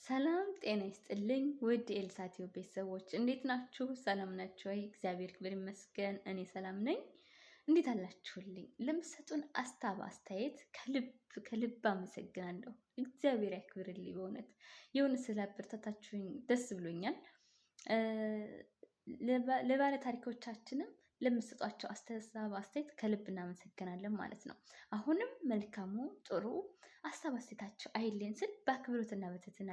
ሰላም ጤና ይስጥልኝ ውድ ኤልሳ ቲዩብ ቤተሰቦች እንዴት ናችሁ? ሰላም ናችሁ ወይ? እግዚአብሔር ክብር ይመስገን፣ እኔ ሰላም ነኝ። እንዴት አላችሁልኝ? ለምትሰጡን አስታብ አስተያየት ከልብ ከልብ አመሰግናለሁ። እግዚአብሔር ያክብርልኝ። በእውነት የሆነ ስላበረታታችሁኝ ደስ ብሎኛል። ለባለ ታሪኮቻችንም ለምትሰጧቸው አስተሳብ አስተያየት ከልብ እናመሰግናለን ማለት ነው። አሁንም መልካሙ ጥሩ ሀሳብ አስተያየታቸው አይለን ስል በአክብሮትና በትህትና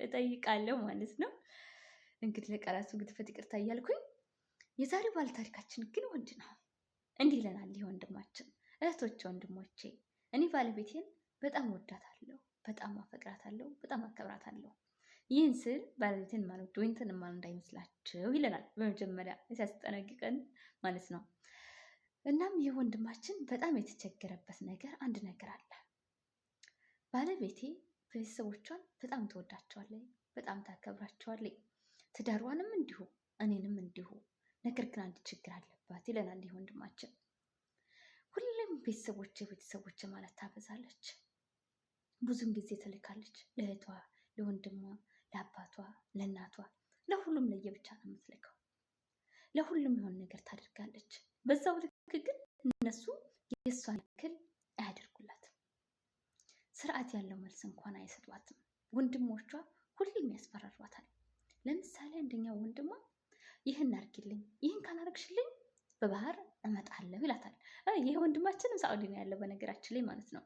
እጠይቃለሁ ማለት ነው። እንግዲህ ለቃላቱ ግድፈት ይቅርታ እያልኩኝ የዛሬው ባለ ታሪካችን ግን ወንድ ነው። እንዲህ ይለናል ይህ ወንድማችን። እህቶቼ፣ ወንድሞቼ እኔ ባለቤቴን በጣም ወዳታለሁ፣ በጣም አፈቅራታለሁ፣ በጣም አከብራታለሁ። ይህን ስል ባለቤቴን ማለት ወይ እንትን ማለት እንዳይመስላችሁ ይለናል። በመጀመሪያ ሲያስጠነቅቀን ማለት ነው። እናም ይህ ወንድማችን በጣም የተቸገረበት ነገር አንድ ነገር አለ። ባለቤቴ ቤተሰቦቿን በጣም ትወዳቸዋለች፣ በጣም ታከብራቸዋለች፣ ትዳሯንም እንዲሁ እኔንም እንዲሁ። ነገር ግን አንድ ችግር አለባት ይለናል ይህ ወንድማችን። ሁሌም ቤተሰቦቼ ቤተሰቦቼ ማለት ታበዛለች። ብዙን ጊዜ ትልካለች ለእህቷ፣ ለወንድሟ፣ ለአባቷ፣ ለእናቷ፣ ለሁሉም ለየብቻ ነው የምትልከው። ለሁሉም የሆነ ነገር ታደርጋለች። በዛው ልክ ግን እነሱ የእሷን ያክል አያደርጉላትም። ስርዓት ያለው መልስ እንኳን አይሰጧትም። ወንድሞቿ ሁሌም ያስፈራሯታል። ለምሳሌ አንደኛው ወንድሟ ይህን አርጊልኝ፣ ይህን ካላረግሽልኝ በባህር እመጣለሁ ይላታል። ይህ ወንድማችንም ሳዑዲ ነው ያለው በነገራችን ላይ ማለት ነው።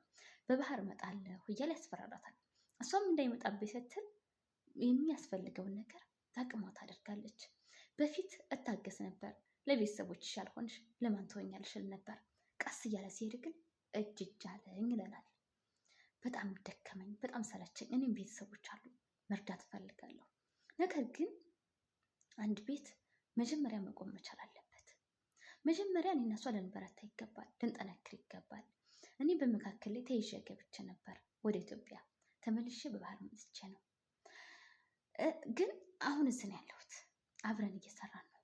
በባህር እመጣለሁ እያለ ያስፈራራታል። እሷም እንዳይመጣብኝ ስትል የሚያስፈልገውን ነገር ታቅሟ ታደርጋለች። በፊት እታገስ ነበር። ለቤተሰቦችሽ ያልሆንሽ ለማን ትሆኛለሽ እል ነበር። ቀስ እያለ ሲሄድ ግን እጅ እጅ አለኝ ይለናል። በጣም ደከመኝ፣ በጣም ሰለቸኝ። እኔም ቤተሰቦች አሉ መርዳት እፈልጋለሁ። ነገር ግን አንድ ቤት መጀመሪያ መቆም መቻል አለበት። መጀመሪያ እኔና እሷ ልንበረታ ይገባል፣ ልንጠነክር ይገባል። እኔ በመካከል ላይ ተይዤ ገብቼ ነበር ወደ ኢትዮጵያ ተመልሼ በባህር መጥቼ ነው። ግን አሁን እዚህ ነው ያለሁት። አብረን እየሰራን ነው።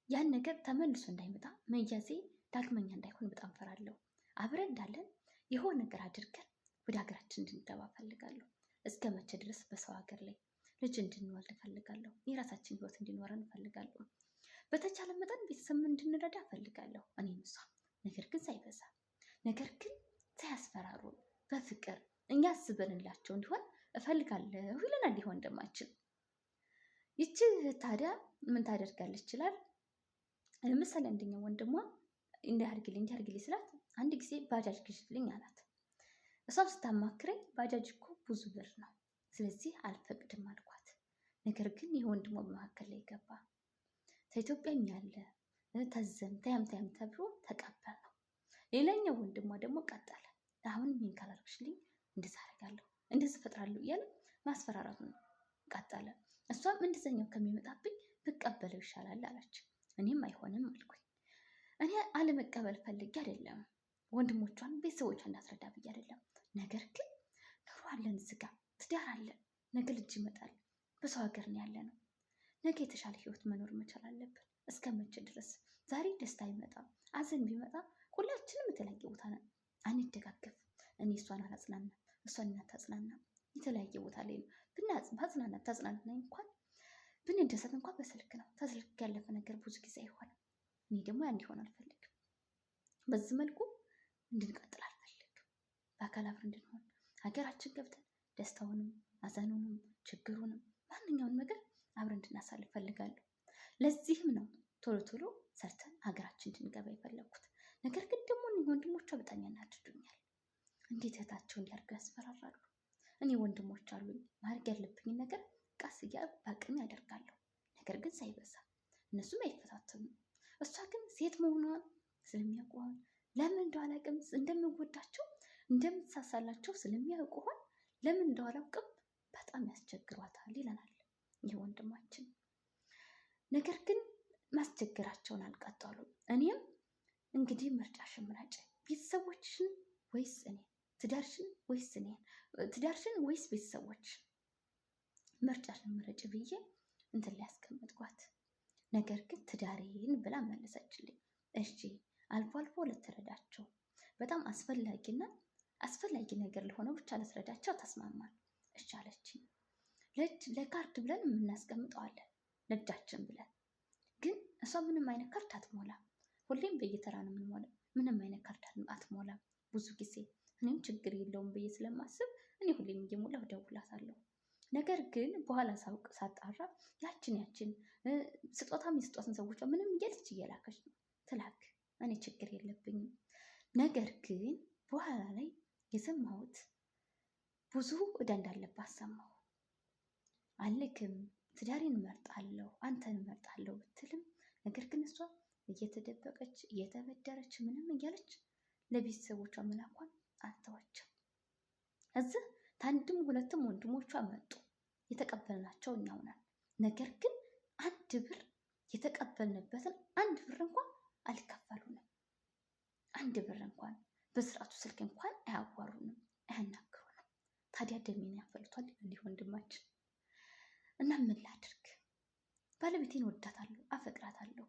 ያን ነገር ተመልሶ እንዳይመጣ መያዜ ዳግመኛ እንዳይሆን በጣም ፈራለሁ። አብረን እንዳለን የሆነ ነገር አድርገን ወደ ሀገራችን እንድንገባ እፈልጋለሁ። እስከ መቼ ድረስ በሰው ሀገር ላይ ልጅ እንድንወልድ እፈልጋለሁ። የራሳችን ህይወት እንዲኖረን እፈልጋለሁ። በተቻለ መጠን ቤተሰብ እንድንረዳ እፈልጋለሁ እኔም እሷ። ነገር ግን ሳይበዛ፣ ነገር ግን ሳያስፈራሩ በፍቅር እኛ አስበንላቸው እንዲሆን እፈልጋለሁ ይለናል ይህ ወንድማችን። ይቺ ታዲያ ምን ታደርጋለች ይችላል። ለምሳሌ አንደኛው ወንድሟ እንዲህ አድርጊልኝ እንዲህ አድርጊልኝ ስላት አንድ ጊዜ ባጃጅ ግዢልኝ አላት። እሷም ስታማክረኝ ባጃጅ እኮ ብዙ ብር ነው፣ ስለዚህ አልፈቅድም አልኳት። ነገር ግን ይህ ወንድሟ በመካከል ላይ ገባ። ከኢትዮጵያም ያለ ተዘም ተያም ተያም ተብሎ ተቀበል ነው። ሌላኛው ወንድሟ ደግሞ ቀጠለ። አሁን ይህን ካላደረግሽልኝ እንደዚህ አደርጋለሁ እንደዚህ እፈጥራለሁ እያለ ማስፈራራቱን ቀጠለ። እሷም እንደዛኛው ከሚመጣብኝ ብቀበለው ይሻላል አለች። እኔም አይሆንም አልኩኝ። እኔ አለመቀበል ፈልጌ አይደለም፣ ወንድሞቿን ቤተሰቦቿን እንዳትረዳ ብዬ አይደለም። ነገር ግን ኑሮ አለን፣ እዚህ ጋ ትዳር አለን፣ ነገ ልጅ ይመጣል፣ በሰው ሀገር ነው ያለ ነው። ነገ የተሻለ ህይወት መኖር መቻል አለብን። እስከ መቼ ድረስ ዛሬ ደስታ ይመጣ አዘን ቢመጣ ሁላችንም የተለያየ ቦታ ነን፣ አንደጋገፍ። እኔ እሷን አላጽናናም፣ እሷን እኔን አታጽናናም። የተለያየ ቦታ ላይ ነው። ባጽናናት ታጽናናኝ እንኳን ብንደሰት እንኳን በስልክ ነው። ከስልክ ያለፈ ነገር ብዙ ጊዜ አይሆንም። እኔ ደግሞ ያ እንዲሆን አልፈልግም። በዚህ መልኩ እንድንቀጥል አልፈልግም። በአካል አብረን እንድንሆን ሀገራችን ገብተን ደስታውንም ሀዘኑንም ችግሩንም ማንኛውንም ነገር አብረን እንድናሳልፍ ፈልጋለሁ። ለዚህም ነው ቶሎ ቶሎ ሰርተን ሀገራችን እንድንገባ የፈለግኩት። ነገር ግን ደግሞ እኒህ ወንድሞቿ በጣም ያናድዱኛል። እንዴት እህታቸው እንዲያርገው ያስፈራራሉ። እኔ ወንድሞች አሉኝ። ማድረግ ያለብኝን ነገር ቀስ እያልኩ በአቅሜ ያደርጋለሁ። ነገር ግን ሳይበዛ እነሱም አይፈታተኑም። እሷ ግን ሴት መሆኗን ስለሚያውቁ ለምን እንደው አላውቅም፣ እንደምወዳቸው እንደምትሳሳላቸው ስለሚያውቁ ሆን ለምን እንደው አላውቅም በጣም ያስቸግሯታል ይለናል ይህ ወንድማችን። ነገር ግን ማስቸገራቸውን አልቀጠሉም። እኔም እንግዲህ ምርጫሽን ምረጭ፣ ቤተሰቦችሽን ወይስ እኔ፣ ትዳርሽን ወይስ እኔ፣ ትዳርሽን ወይስ ቤተሰቦችሽን፣ ምርጫሽን ምረጭ ብዬ እንትን ላይ ያስቀመጥኳት። ነገር ግን ትዳሬን ብላ መለሰችልኝ። እሺ አልፎ አልፎ ልትረዳቸው በጣም አስፈላጊና አስፈላጊ ነገር ለሆነው ብቻ ልትረዳቸው ተስማማል። እሺ አለችኝ። ለእጅ ለካርድ ብለን የምናስቀምጠዋለን ለእጃችን ብለን። ግን እሷ ምንም አይነት ካርድ አትሞላም። ሁሌም በየተራ ነው የምንሞላው። ምንም አይነት ካርድ አትሞላም ብዙ ጊዜ። እኔም ችግር የለውም ብዬ ስለማስብ እኔ ሁሌም እየሞላሁ እደውላታለሁ። ነገር ግን በኋላ ሳውቅ ሳጣራ ያችን ስጦታ የሚሰጧትን ሰዎች ምንም እያለች እየላከች ነው ትላክ። እኔ ችግር የለብኝም። ነገር ግን በኋላ ላይ የሰማሁት ብዙ ዕዳ እንዳለባት ሰማሁ። አልክም፣ ትዳሬን እመርጣለሁ፣ አንተን እመርጣለሁ ብትልም ነገር ግን እሷ እየተደበቀች እየተበደረች ምንም እያለች ለቤተሰቦቿ መላኳን አልተወችም። እዚህ ታንድም ሁለትም ወንድሞቿ መጡ። የተቀበልናቸው እኛው ነን። ነገር ግን አንድ ብር የተቀበልንበትን አንድ ብር እንኳን አልከፈሉንም። አንድ ብር እንኳን በስርዓቱ ስልክ እንኳን አያዋሩንም፣ አያናግሩንም። ታዲያ ደሜን ያፈሉታል እንዲህ ወንድማችን። እና ምን ላድርግ? ባለቤቴን ወዳታለሁ፣ አፈቅራታለሁ።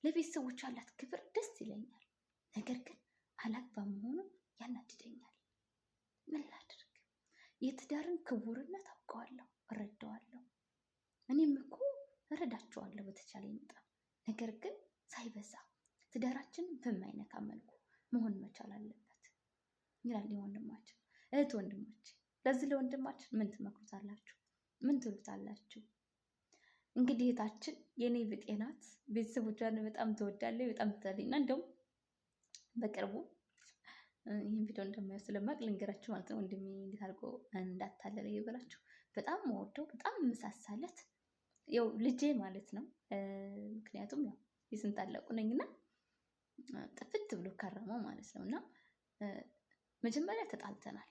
ለቤተሰቦቿ ያላት ክብር ደስ ይለኛል። ነገር ግን አላግባብ መሆኑ ያናድደኛል። ምን ላድርግ? የትዳርን ክቡርነት አውቀዋለሁ፣ እረዳዋለሁ። እኔም እኮ እረዳቸዋለሁ በተቻለ መጠን። ነገር ግን ሳይበዛ ትዳራችንን በማይነካ መልኩ መሆን መቻል አለበት ይላል ወንድማችን። እህት ወንድሞች፣ ለዚህ ለወንድማችን ምን ትመክሩታላችሁ? ምን ትሉታላችሁ? እንግዲህ እህታችን የኔ ብጤ ናት። ቤተሰቦቿን በጣም ትወዳለች፣ በጣም ትላለች። እና እንደውም በቅርቡ ይህን ቪዲዮ እንደማየው ስለማቅ ልንገራችሁ ማለት ነው። ወንድሜ እንዴት አድርጎ እንዳታለለ ይበላችሁ። በጣም መወደው በጣም የምሳሳለት ያው ልጄ ማለት ነው። ምክንያቱም ያው የስንት ታላቁ ነኝና ጥፍት ብሎ ከረመው ማለት ነው። እና መጀመሪያ ተጣልተናል።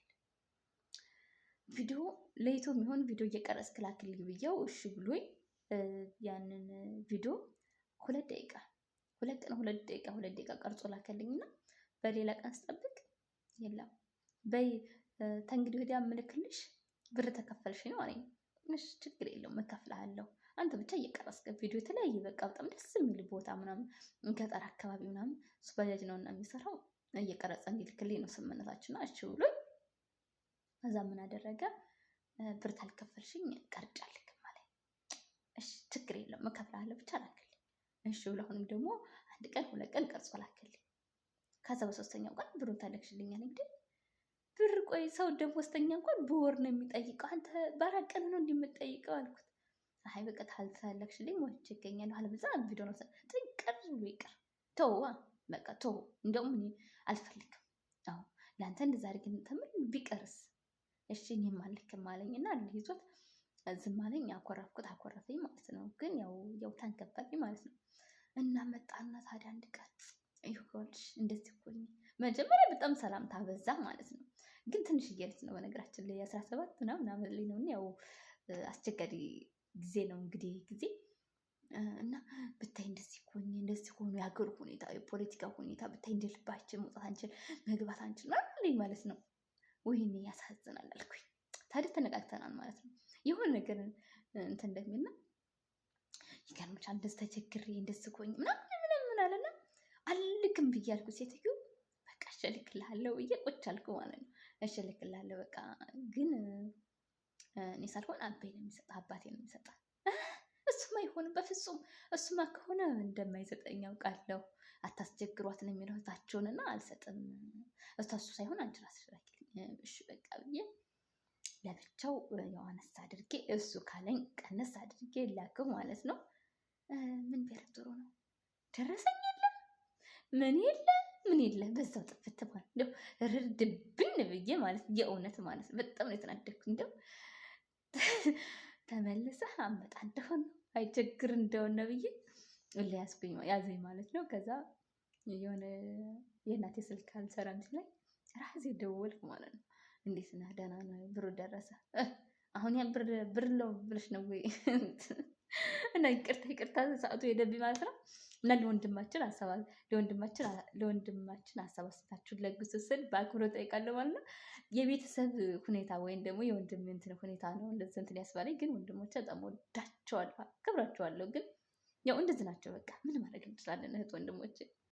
ቪዲዮ ለይቶ የሚሆን ቪዲዮ እየቀረጽክ ላክልኝ ብዬው እሺ ብሎኝ ያንን ቪዲዮ 2 ደቂቃ 2 ቀን 2 ደቂቃ 2 ደቂቃ ቀርጾ ላከልኝና በሌላ ቀን ስጠብቅ የለም። በይ ተንግዲህ ወዲያ ምልክልሽ ብር ተከፈልሽ ነው አለኝ። እሺ ችግር የለውም እከፍልሃለሁ፣ አንተ ብቻ እየቀረጽክ ቪዲዮ የተለያየ በቃ በጣም ደስ የሚል ቦታ ምናምን ገጠር አካባቢ ምናምን እሱ ባጃጅ ነውና የሚሰራው እየቀረጸ እንዲልክልኝ ነው ስምምነታችን። እሺ ብሎኝ ከዛ ምን አደረገ? ብር ታልከፈልሽኝ ቀርጬ አልልክም አለኝ። እሺ ችግር የለውም እከፍልሃለሁ ብቻ ላክልኝ። እሺ ብሎ አሁንም ደግሞ 1 ቀን 2 ቀን ቀርጾ ላክልኝ። ከዛ በሶስተኛው ቀን ብሩን ታለክሽልኝ አለኝ። እንዴ ብር ቆይ ሰው ደሞዝተኛ እንኳን በወር ነው የሚጠይቀው፣ አንተ በ4 ቀን ነው እንደምትጠይቀው አልኩት። አይ በቃ ታልተላክሽልኝ ሞቼ እገኛለሁ አለበለዚያ ቪዲዮ ነው ጥንቅር ብሎ ይቅር ተው በቃ ተው፣ እንደውም እኔ አልፈልግም። አዎ ለአንተ እንደዛ አድርገን ተምር ቢቀርስ እሺ እኔም አልልክም አለኝና ይዞት ዝም አለኝ። አኮረፍኩት፣ አኮረፈኝ ማለት ነው። ግን ያው ታንከፈለኝ ማለት ነው። እና መጣና ታዲያ አንድ ቀን ይኸውልሽ እንደዚህ እኮ መጀመሪያ በጣም ሰላምታ በዛ ማለት ነው። ግን ትንሽዬ ልጅ ነው በነገራችን ላይ 17 ምናምን ዓመት ላይ ነው። ያው አስቸጋሪ ጊዜ ነው እንግዲህ ጊዜ እና ብታይ እንደዚህ እኮ እንደዚህ ሆኖ የሀገሩ ሁኔታ የፖለቲካ ሁኔታ ብታይ እንደ ልባችን መውጣት አንችል መግባት አንችል ምናምን ማለት ነው። ወይኔ ያሳዝናል አልኩኝ። ታዲያ ተነቃቅተናል ማለት ነው። የሆነ ነገር እንትን እንደሚልና ይገርምሻል እንደዚህ ተቸግሬ እንደዚህ እኮ ምናምን ምናምን አለና አልክም ብዬ አልኩት። ሴትዮ በቃ እሺ እልክልሃለሁ ብዬ ቁጭ አልኩ ማለት ነው። እሺ እልክልሃለሁ በቃ ግን እኔ ሳልሆን አባቴ ነው የሚሰጥህ፣ አባቴ ነው የሚሰጥህ። እሱማ አይሆንም በፍጹም፣ እሱማ ከሆነ እንደማይሰጠኝ አውቃለሁ። አታስቸግሯት ነው የሚለው እህታቸውንና አልሰጥም፣ እሱ ሳይሆን አንቺ እራስሽ ላኪልኝ። እሺ በቃ ብዬ ለብቻው ያው አነስ አድርጌ እሱ ካለኝ ቀነስ አድርጌ ላክሁ ማለት ነው። ምን ቢያደርግ ጥሩ ነው? ደረሰኝ የለ ምን የለ ምን የለ፣ በዛው ጥፍት ማለት እንደው ርድብን ብዬ ማለት የእውነት ማለት ነው። በጣም ነው የተናደድኩት። እንደው ተመልሰህ አመጣ እንደሆነ አይቸግር እንደሆነ ብዬ ሊያስኩኝ ያዘኝ ማለት ነው። ከዛ የሆነ የእናቴ ስልክ አልሰራም ሲለኝ ራሴ ደወልኩ ማለት ነው። እንዴት ነህ? ደህና ነህ? ብሩ ደረሰ? አሁን ያን ብር ነው ብለሽ ነው ወይ? እና ይቅርታ ይቅርታ ሰዓቱ ሄደብኝ ማለት ነው። እና ለወንድማችን ሀሳብ አስተያየታችሁን ለግሱ ስል በአክብሮት እጠይቃለሁ ማለት ነው። የቤተሰብ ሁኔታ ወይም ደግሞ የወንድም እንትን ሁኔታ ነው እንደዚህ እንትን ያስባለኝ። ግን ወንድሞቼ በጣም ወዳቸዋለሁ፣ አከብራቸዋለሁ። ግን ያው እንደዚህ ናቸው። በቃ ምን ማድረግ እንችላለን እህት ወንድሞቼ።